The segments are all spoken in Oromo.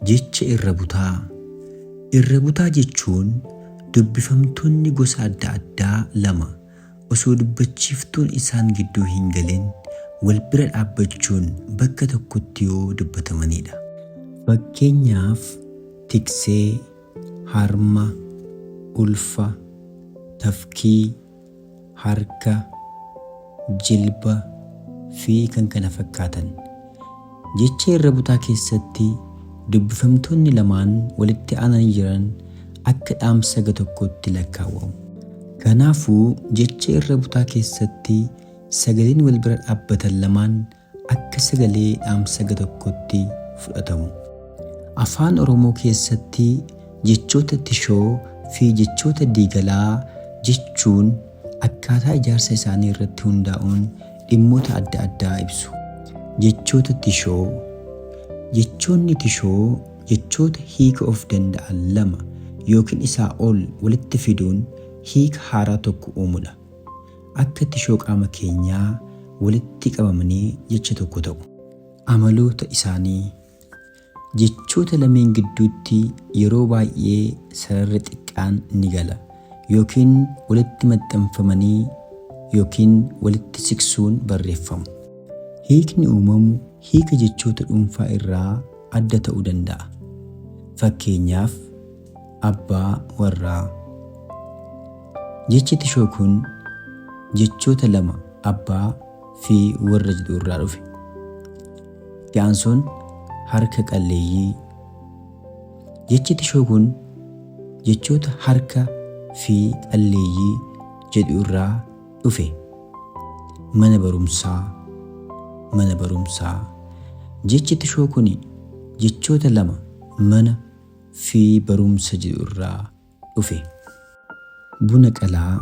Jecha irra butaa. Irra butaa jechuun dubbifamtoonni gosa adda addaa lama osoo dubbachiiftuun isaan gidduu hin galin wal bira dhaabbachuun bakka tokkotti yoo dubbatamanidha. Fakkeenyaaf, tiksee, harma, ulfa, tafkii, harka, jilba, fi kkf. Jecha irra butaa keessatti dubbifamtoonni lamaan walitti aananii jiran akka dhaamsaga tokkootti lakkaawwamu. Kanaafuu, jecha irra butaa keessatti sagaleen wal bira dhaabbatan lamaan akka sagalee dhaamsaga tokkootti fudhatamu. Afaan Oromoo keessatti jechoota tishoo fi jechoota diigalaa jechuun akkaataa ijaarsa isaanii irratti hundaa'uun dhimmoota adda addaa ibsu. Jechoota tishoo Jechoonni tishoo jechoota hiika of danda'an lama yookiin isaa ol walitti fiduun hiika haaraa tokko uumudha. Akka tishoo qaama keenyaa walitti qabamanii jecha tokko ta'u. Amaloota isaanii Jechoota lameen gidduutti yeroo baay'ee sararri xiqqaan ni gala yookiin walitti maxxanfamanii yookiin walitti siqsuun barreeffamu. Hiikni uumamu hiika jechoota dhuunfaa irraa adda ta'uu danda'a. Fakkeenyaaf, abbaa warraa. Jechi tishoo kun jechoota lama abbaa fi warra jedhu irraa dhufe. Itti aansuun harka qalleeyyii. Jechi tishoo kun jechoota harka fi qalleeyyii jedhu irraa dhufe. Mana barumsaa, mana barumsaa. Jechi tishoo kun jechoota lama mana fi barumsa jedhu irraa dhufe. Buna qalaa.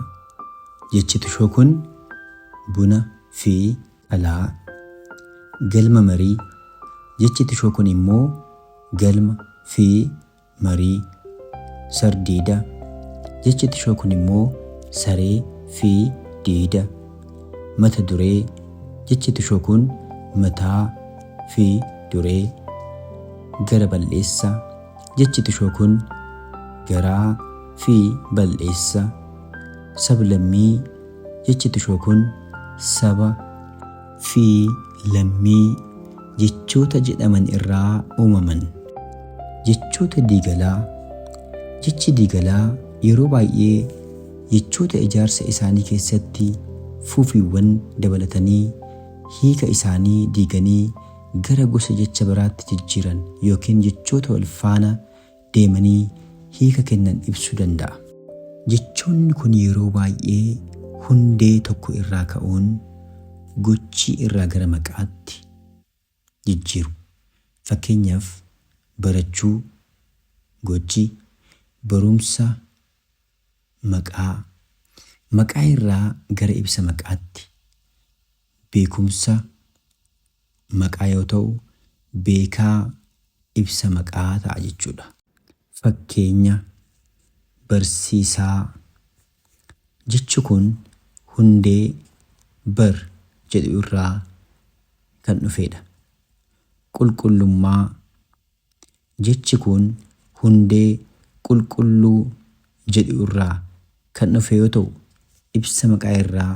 Jechi tishoo kun buna fi qalaa. Galma marii. Jechi tishoo kun immoo galma fi marii. Sardiida. Jechi tishoo kun immoo saree fi diida. Mata duree. Jechi tishoo kun mataa fi duree. Gara bal'eessa. Jechi tishoo kun garaa fi bal'eessa. Sablammii. Jechi tishoo kun saba fi lammii jechoota jedhaman irraa uumaman. Jechoota diigalaa. Jechi diigalaa yeroo baay'ee jechoota ijaarsa isaanii keessatti fufiiwwan dabalatanii hiika isaanii diiganii gara gosa jecha biraatti jijjiiran yookiin jechoota walfaana deemanii hiika kennan ibsuu danda'a. Jechoonni kun yeroo baay'ee hundee tokko irraa ka'uun gochii irraa gara maqaatti jijjiiru. Fakkeenyaaf, barachuu, gochi, barumsa, maqaa, maqaa irraa gara ibsa maqaatti, beekumsa, maqaa yoo ta'u, beekaa ibsa maqaa ta'a jechuudha. Fakkeenya, Barsiisaa. Jechi kun hundee bar jedhu irraa kan dhufeedha. Qulqullummaa. Jechi kun hundee qulqulluu jedhu irraa kan dhufe yoo ta'u, ibsa maqaa irraa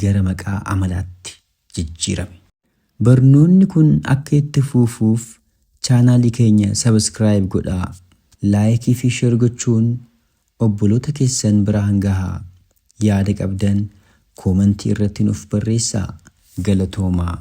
gara maqaa amalaatti jijjiirame. Barnoonni kun akka itti fuufuuf chaanaalii keenya subscribe godhaa, like fi share gochuun obboloota keessan biraan gahaa. Yaada qabdan koomantii irratti nuuf barreessaa. Galatoomaa!